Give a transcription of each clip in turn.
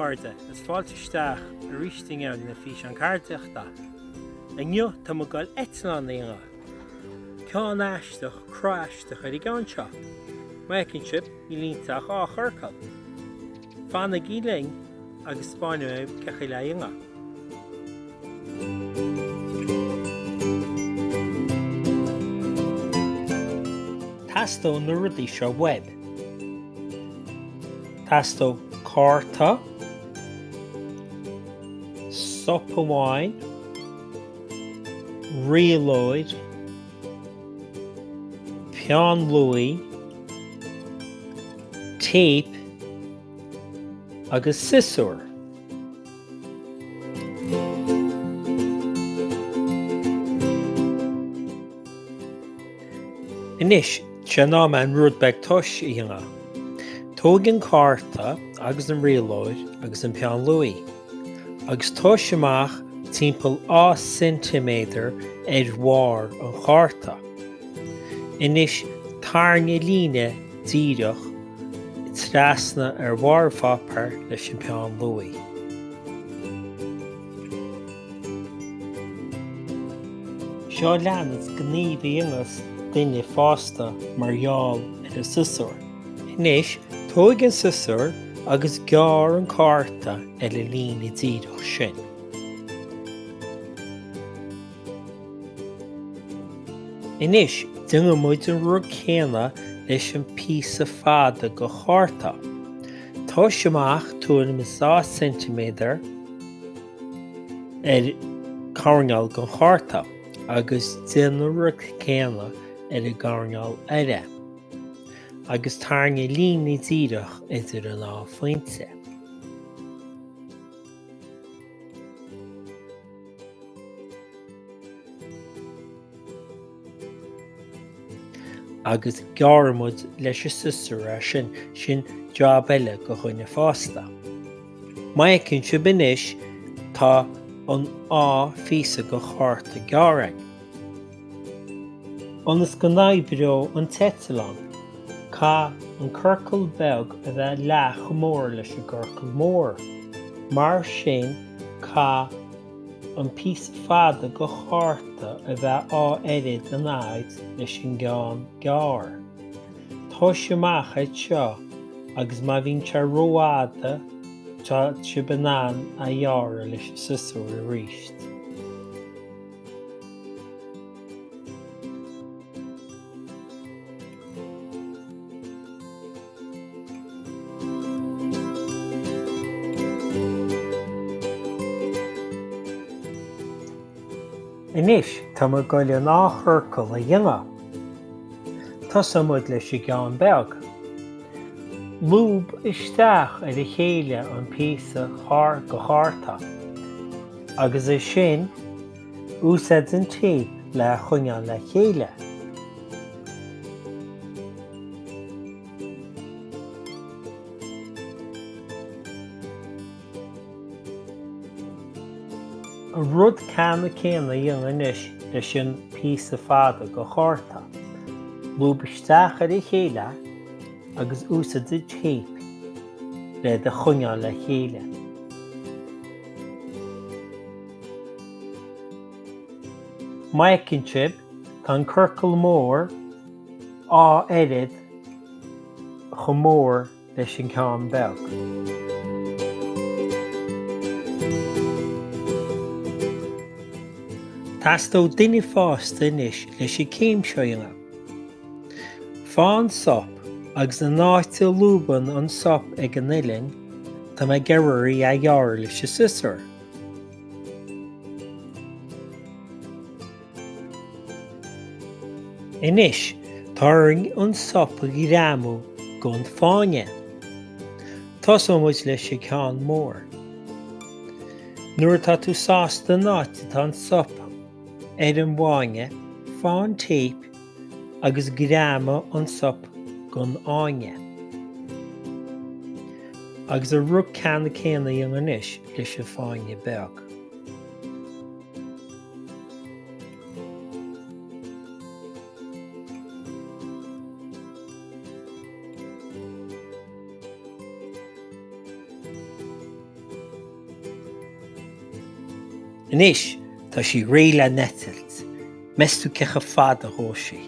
chairde, is fáilte isteach arís inniu na físeán ceardaíochta. Inniu tá muid ag goil eitleán a dhéanamh. Ceann aisteach, cruth aisteach ar an gceann seo. Má fheiceann sibh, níl inti ach 2 chiorcal. Fanaigí linn agus 'spáinfidh mé cé chaoi le é a dhéanamh. Teastóidh na rudaí seo uaibh. Teastóidh cárta, sop amháin, rialóir, peann luaidhe, téip agus siosúr. Anois, sé an am an rud beag tomhais a dhéanamh. Tóg an cárta agus an rialóir agus an peann luaidhe, agus tomhais amach timpeall 2 ceintiméadar ar bharr an chárta. Anois tarraing líne díreach trasna ar bharr an pháipéir leis an peann luaidhe. Seo leanas gníomh a dhéanfas duine fásta mar gheall ar an siosúr. Anois, tóig an siosúr agus gearr an cárta ar an líne díreach sin. Anois, déanfaidh muid an rud céanna leis an píosa fada de chárta. Tomhais amach tuairim is 2 ceintiméadar ar choirnéal den chárta agus déan an rud céanna ar an gcoirnéal eile agus tarraing líne díreach idir an dá phointe. Agus gearrfaidh muid leis an siosúr é sin, sin jab eile do dhuine fásta. Má fheiceann sibh anois tá an dá phíosa de chárta gearrtha againn. Ionas go n-oibreoidh an t-eitleán, caithfidh an ciorcal beag a bheith leath chomh mór leis an gciorcal mór. Mar sin, caithfidh an píosa fada de chárta a bheith a oiread in fhaid leis an gceann gearr. Tomhais amach é seo agus má bhíonn sé rófhada tá sibh in ann a ghearradh leis an siosúr arís. Anois tá muid ag goil an dá chiorcal a dhéanamh. Tosóidh muid leis an gceann beag. Lúb isteach ar a chéile an píosa de chárta agus ansin úsáid an téip le a choinneáil le chéile. An rud ceannann céanna a dhéanamh anois leis an píosa fada de chárta. Lúb isteach ar a chéile agus úsáid an téip le iad a choinneáil le chéile. Má fheiceann sibh, tá an ciorcal mór a oiread chomh mór leis an gceann beag. Teastóidh duine fásta anois leis an céim seo a dhéanamh. Faigh an sop agus an áit a lúbann an sop ag an uillinn, tá mé ag iarraidh é a ghearradh leis an siosúr. Anois, tá orainn an sop a ghreamú gon fáinne. Tosóidh muid leis an ceann mór. Nuair atá tú sásta an áit atá an sop ar an bhfáinne, faigh an téip agus greamaigh an sop gon fháinne. Agus an rud ceannann céanna a dhéanamh anois leis an fáinne beag. Anois, tá sí réidh le n-eitilt. Meas tú cé chomh fada a ghabhfaidh sí?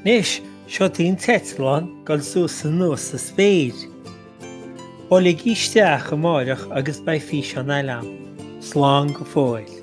Anois, seo í an t-eitleán ag dul suas anuas sa spéir. Buailigí isteach amáireach agus beidh físeán eile ann. Slán go fóill.